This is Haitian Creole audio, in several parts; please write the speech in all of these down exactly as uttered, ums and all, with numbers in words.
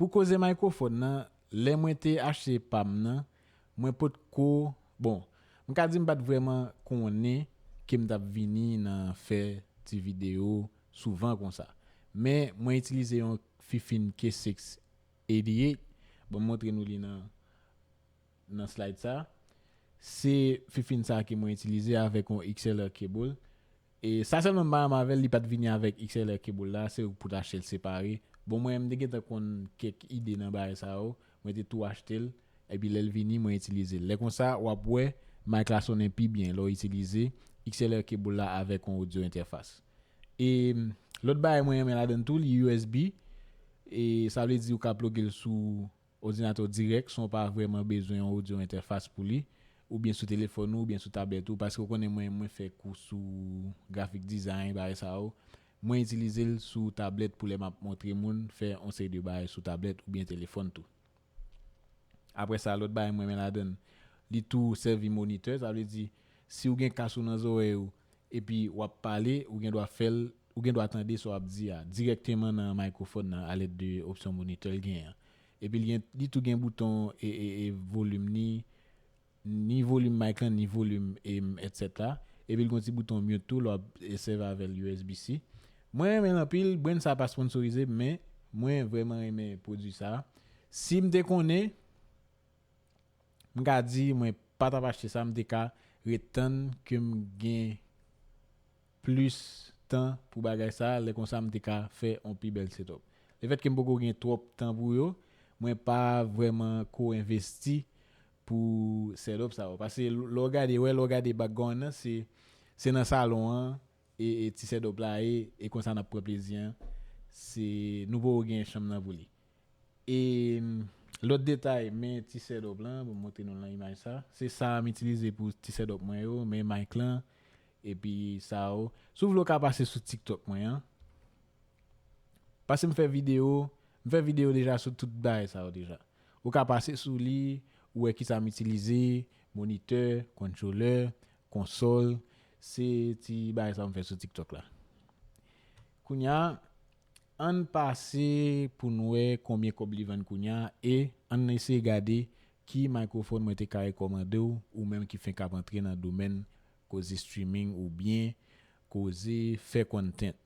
Pou koze mikrofòn nan, lè mwen te achte pa m nan, mwen potko, bon, m ka di m pa t vrèman konnen ke m t ap vini nan fè ti videyo souvan konsa. Men mwen itilize yon Fifine K six eighty-eight. Bon, m montre nou li nan, nan slide sa. Se Fifine sa ke mwen itilize avèk yon X L R cable. E sa sèlman m pa renmen avè l, li pa t vini avèk X L R cable la, se ou pou t achte l separe. Bon, mwen, m te gentan konn kèk ide nan bagay sa yo, mwen te tou achte l, epi lè l vini, mwen itilize l. Lè konsa, w ap wè, mic la sonnen pi byen lè w itilize X L R cable la avèk yon audio interface. E lòt bagay mwen renmen ladan l tou, li U S B, e sa vle di ou ka ploge l sou òdinatè w dirèk, san w pa vrèman bezwen yon audio interface pou li, oubyen sou telefòn ou, oubyen sou tablèt ou, paske w konnen mwen, mwen fè kou sou graphic design, bagay sa yo. Mwen itilize l sou tablèt pou lè m ap montre moun fè yon seri de bagay sou tablèt oubyen telefòn tou. Apre sa, lòt bagay mwen renmen ladan l, li tou sèvi monitè, sa vle di, si w gen kas ou nan zòrèy ou, epi w ap pale, ou gen dwa fè l, ou gen dwa tande sa w ap di a dirèkteman nan mikrofòn nan alèd de opsyon monitè l genyen an. Epi li gen, li tou gen bouton e, e, e volim ni, ni volim mic lan, ni volim, em, headset la. Epi l gen yon ti bouton mute tou, lè w ap, e, sèvi avè l U S B C. Mwen renmen l anpil, brand sa pa sponsorize m, men mwen vrèman renmen pwodui sa. Si m te konnen, m ka di mwen pa t ap achte sa, m te ka ret tann ke m gen plis tan pou bagay sa, lè konsa m te ka fè yon pi bèl setup. Lefètke m poko gen twòp tan pou yo, mwen pa vrèman ko envesti pou setup sa yo. Paske lè w gade, wè, lè w gade background nan, se, se nan salon an, e, e ti setup la ye, e konsa n ap pran plezi an. Se, nou poko gen chanm nan pou li. E, mm, lòt detay, men ti setup lan, pou m montre nou nan imaj sa. Se sa m itilize pou ti setup mwen yo, men mic lan, epi sa yo. Si w vle w ka pase sou TikTok mwen an. Pase m fè videyo, m fè videyo deja sou tout bagay sa yo deja. Ou ka pase sou li, ou wè kisa m itilize, monitè, controller, konsòl, se ti bagay sa yo m fè sou TikTok la. Kounye a, ann pase pou n wè konbyen kòb li vann kounye a e ann eseye gade ki mikrofòn mwen te ka rekòmande w, ou menm ki fenk ap antre nan domèn koze streaming oubyen koze fè content.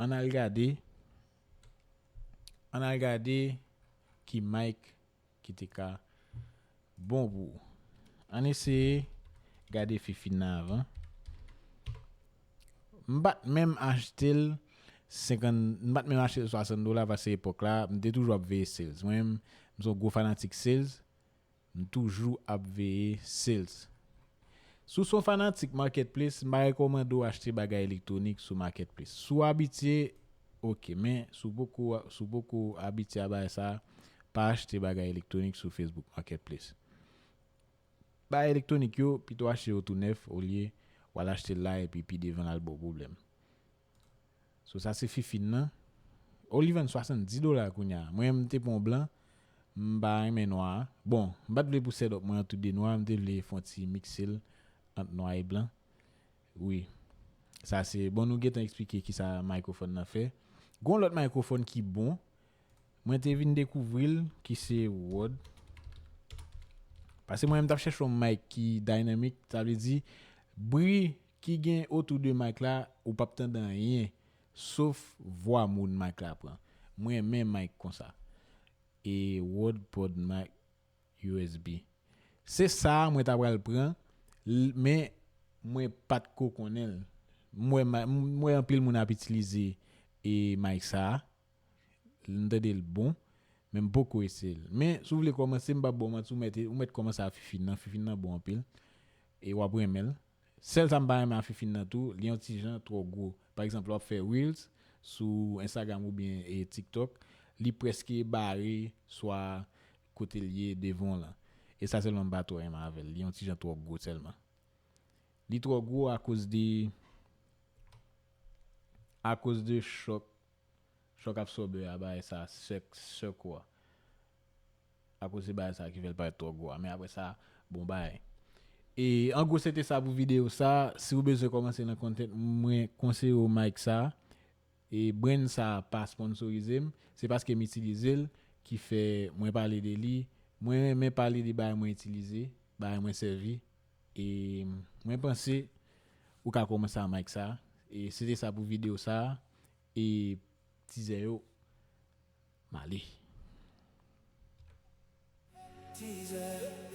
Ann al gade, ann al gade ki mic ki te ka bon pou ou. Ann eseye gade Fifine nan avan. M pa t menm achte l senkant, m pa t menm achte l swasant dola paske epòk la, m te toujou ap veye sales. Mwen menm, m se yon gwo fanatik sales. M toujou ap veye sales. Si w se yon fanatik marketplace, m pa rekòmande w achte bagay elektwonik sou marketplace. Si w abitye, oke, men si w poko, si w poko abitye a bagay sa, pa achte bagay elektwonik sou Facebook Marketplace. Bagay elektwonik yo, pito achte yo tou nèf olye w al achte l la epi pi devan l al ba w pwoblèm. So, sa se Fifine nan. Oh, li vann swasanndis dola kounye a. Mwen, m te pran blan. M pa renmen nwa a. Bon, m pa t vle pou setup mwen an tou de nwa. M te vle fè yon ti mikse l ant nwa e blan. Wi. Sa se, bon, nou gentan eksplike kisa mikrofòn nan fè. Gon lòt mikrofòn ki bon. Mwen te vin dekouvri l, ki se Rode. Paske mwen, m t ap chèche yon mic ki dynamic, sa vle di, bri ki gen otou de mic la, ou p ap tande anyen, sof vwa moun mic la pran. Mwen renmen mic konsa. E Rode PodMic U S B. Se sa a mwen ta pral pran, l-, men mwen pa t ko konnen l. Mwen ma-, mwen anpil moun ap itilize e mic sa a. M tande l bon, men m poko eseye l. Men si w vle kòmanse, m p ap ba w manti, ou mèt, ou mèt kòmanse a Fifine nan. Fifine nan bon anpil. E w ap renmen l. Sèl sa m pa renmen a Fifine nan tou, li yon ti jan twò gwo. Pa egzanp, lè w ap fè Reels sou Instagram oubyen e TikTok, li prèske bare swa kote l ye devan w lan. E sa sèlman m pa twò renmen avè l. Li yon ti jan twò gwo sèlman. Li twò gwo akoz de, akoz de chòk, chòk absòbè a, bagay sa, chòk, chòk ou a. Akoz se bagay sa ki fè l parèt twò gwo a. Men apre sa, bon bagay. E an gwo, se te sa pou videyo sa. Si w bezwen kòmanse nan content, mwen konseye w mic sa. E brand sa pa sponsorize m. Se paske m itilize l. ki fè mwen pale de li. Mwen renmen pale de bagay mwen itilize, bagay mwen sèvi. E mwen panse ou ka kòmanse a mic sa. E se te sa pou videyo sa. E tizè yo, m ale. Tizè.